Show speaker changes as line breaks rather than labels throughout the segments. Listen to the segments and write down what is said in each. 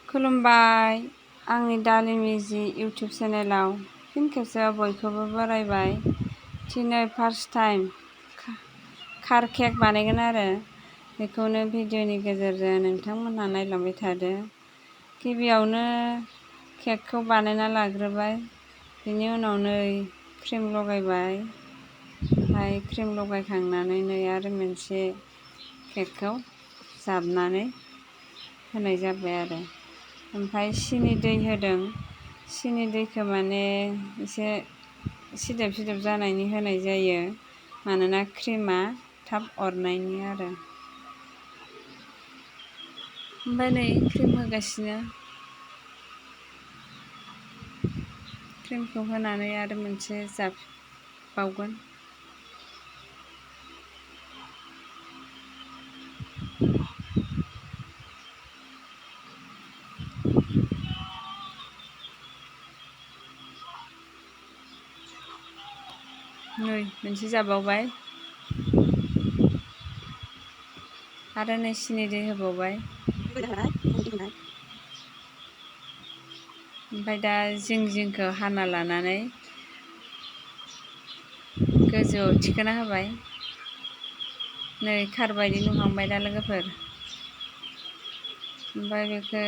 खुलुमबाय आंनि दालिमि जि इउटुब चेनेलाव फिन खेबसेबाव बयखौबो बरायबाय। दिनै फार्स्ट टाइम कार केक बानायगोन आरो बेखौनो भिडिअनि गेजेरजों नोंथांमोनहा नायलांबाय थादो। गिबियावनो केकखौ बानायना लाग्रोबाय, बिनि उनाव नै क्रिम लगायबाय, ओमफ्राय क्रिम लगायखांनानै नै आरो मोनसे केकखौ जाबनानै होनाय जाबाय आरो ओमफ्राय सिनि दै होदों। सिनि दैखौ माने एसे सिदोब सिदोब जानायनि होनाय जायो, मानोना क्रिमा थाब अरनायनि आरो। ओमफ्राय नै क्रिम होगासिनो, क्रिमखौ होनानै आरो मोनसे जाबबावगोन। नै मोनसे जाबावबाय आरो नै सिनि दै होबावबाय। ओमफ्राय दा जिंखौ हाना लानानै गोजौआव थिखोना होबाय। नै कार बायदि नुहांबाय दा लोगोफोर। ओमफ्राय बेखौ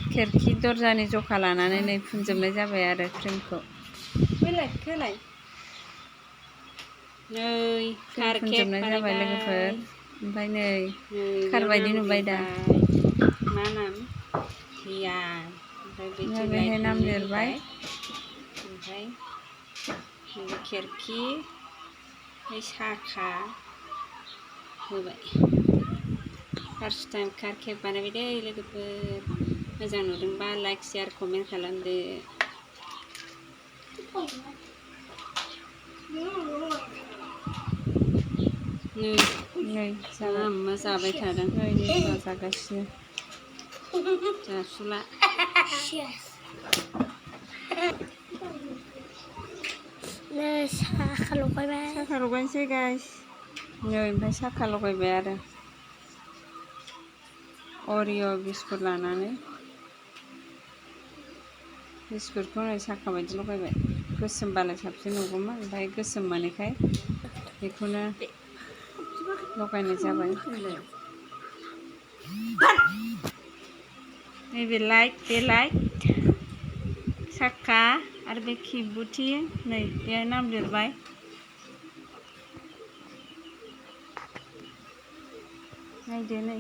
खिरखि दरजानि जखा लानानै नै फुनजोबनाय जाबाय आरो क्रिमखौ। नै फुनजोबनाय जाबाय लोगोफोर। ओमफ्राय नै कार बायदि नुबाय दा।
मा नाम? ओमफ्राय
बेहाय नाम लिरबाय।
ओमफ्राय खिरखि साखा होबाय। फार्स्ट टाइम कार केक बानायबाय दे लोगोफोर। मोजां नुदोंबा लाइक शेयार कमेन्ट खालामदो। नै मा जाबाय थादों।
जागासिनो
जासुला
साखा लगायनोसै गाइस। नै ओमफ्राय साखा लगायबाय आरो अरिअ' बिस्कुट लानानै बिस्कुटखौ नै साखा बायदि लगायबाय। गोसोमबालाय साबसिन नुगौमोन, ओमफ्राय गोसोम मोनैखाय बेखौनो लगायनाय जाबाय। नैबे लाइट साखा आरो बे खिबुथि नै बेहाय नाम लिरबाय। नायदो नै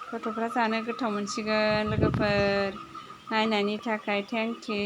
गथ'फ्रा जानो गोथाव मोनसिगोन लोगोफोर। नायनायनि थाखाय थेंक इउ।